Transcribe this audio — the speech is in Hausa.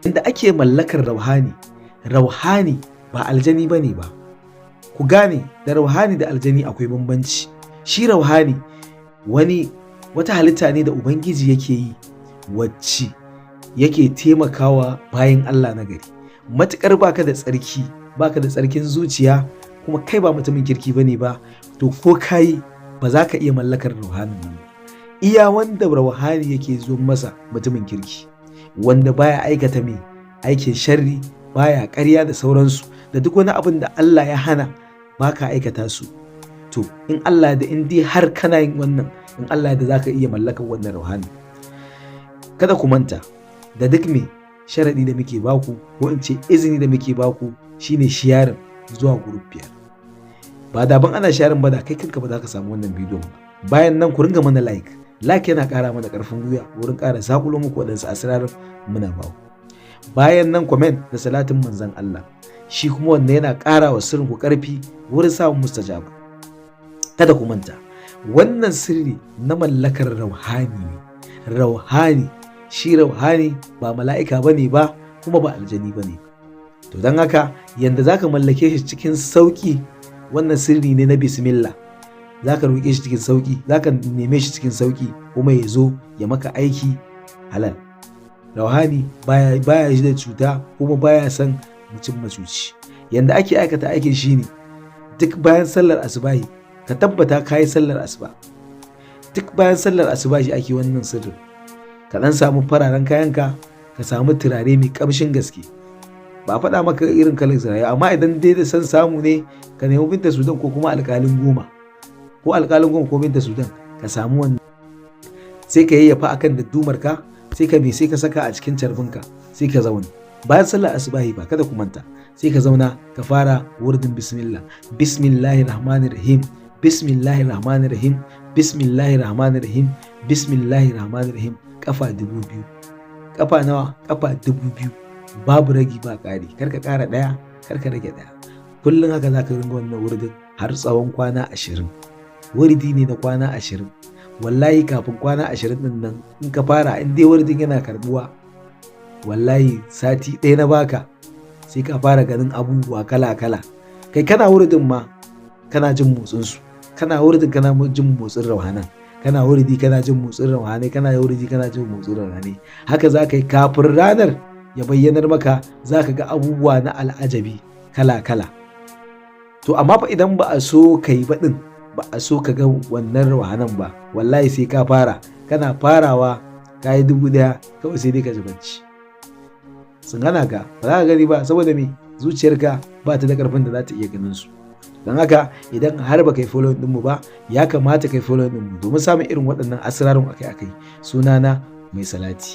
Inda ake mallakar rauhani, rauhani ba aljani bane ba. Ku gane, da rauhani da aljani akwai bambanci. Shi rauhani wani wata halitta ne da Ubangiji yake yi, wacce yake taimakawa bayan Allah na gari. Matuƙar baka da tsarki, baka da tsarkin zuciya, kuma kai ba mutumin kirki bane ba, to ko kayi ba za ka iya mallakar rauhanin nan ba. Iya wanda rauhani yake zo masa, mutumin kirki wanda baya aikata mai aikin sharri, baya ƙarya da sauransu, da duk wani abin da Allah ya hana baka aikata su, to in Allah da in dai har kana yin wannan, in Allah da zaka iya mallakar wannan rauhani. Kada ku manta da duk me sharaɗi da muke baku, ko in ce izini da muke baku, shine sharing zuwa group 5. Ba da ban ana sharing ba, da kai kanka ba za ka samu wannan bidiyon ba. Bayan nan, ku ringa mana like. Like yana ƙara mana ƙarfin gwiwa wurin ƙara zakulo muku waɗansu asirarin muna baku. Bayan nan, comment da salatin Manzon Allah. Shi kuma wannan yana ƙara wa sirrin ku ƙarfi wurin samun mustajaba. Kada ku manta, wannan sirri na mallakar rauhani ne. Rauhani, shi rauhani ba mala'ika bane ba, kuma ba aljani bane. To don haka, yanda zaka mallake shi cikin sauki, wannan sirri ne na bismillah. Zaka roƙe shi cikin sauki, zaka neme shi cikin sauki, kuma ya zo ya maka aiki halal. Rauhani baya shi da cuta, kuma baya son mutum macuci. Yanda ake aikata aikin shine, duk bayan sallar asubahi, ka tabbata ka yi sallar asuba. Duk bayan sallar asubahi ake wannan sirrin. Ka dan samu fararen kayanka, ka samu turare mai kamshin gaske. Ba faɗa maka irin kalar turare, amma idan dai da san samu ne, ka nemi Binta Sudan ko kuma Alƙalin Goma, ko Alƙalin Goma ko Binta Sudan, ka samu wannan, sai ka yayyafa akan daddumar ka, sai ka me, sai ka saka a cikin carbinka, sai ka zauna. Bayan sallar asubahi ba, kada ku manta, sai ka zauna ka fara wurdin bismillah. Bismillahir rahmanir rahim, bismillahir rahmanir rahim, bismillahir rahmanir rahim, bismillahir rahmanir rahim, kafa 2000. Kafa nawa? Kafa 2000, babu ragi ba ƙari. Kar ka ƙara ɗaya, kar ka rage ɗaya. Kullum haka za ka ringa wannan wurdin har tsawon kwana 20. Wurdi ne na kwana 20. Wallahi kafin kwana 20 ɗin nan, in ka fara, in dai wurdin yana karbuwa, wallahi sati 1 na baka, sai ka fara ganin abubuwa kala kala. Kai, kana wurdin ma kana jin motsinsu. Kana wurdin kana jin motsin rauhanan. Kana wurdi kana jin motsin rauhanai. Kana wurdi kana jin motsin rauhanai. Haka za ka yi. Kafin ranar ya bayyanar maka, za ka ga abubuwa na al'ajabi kala kala. To amma fa idan ba a so ka yi ba ɗin, ba a so ka ga wannan rauhanan ba, wallahi sai ka fara. Kana farawa ka yi 1000 kawai, sai dai ka ji bacci. Sun hana ka, ba za ka gani ba. Saboda me? Zuciyarka ba ta da karfin da za ta iya ganin su. Don haka, idan har ba kai follow ɗinmu ba, ya kamata kai follow ɗinmu domin samun irin waɗannan asirarin akai-akai. Sunana Mai Salati.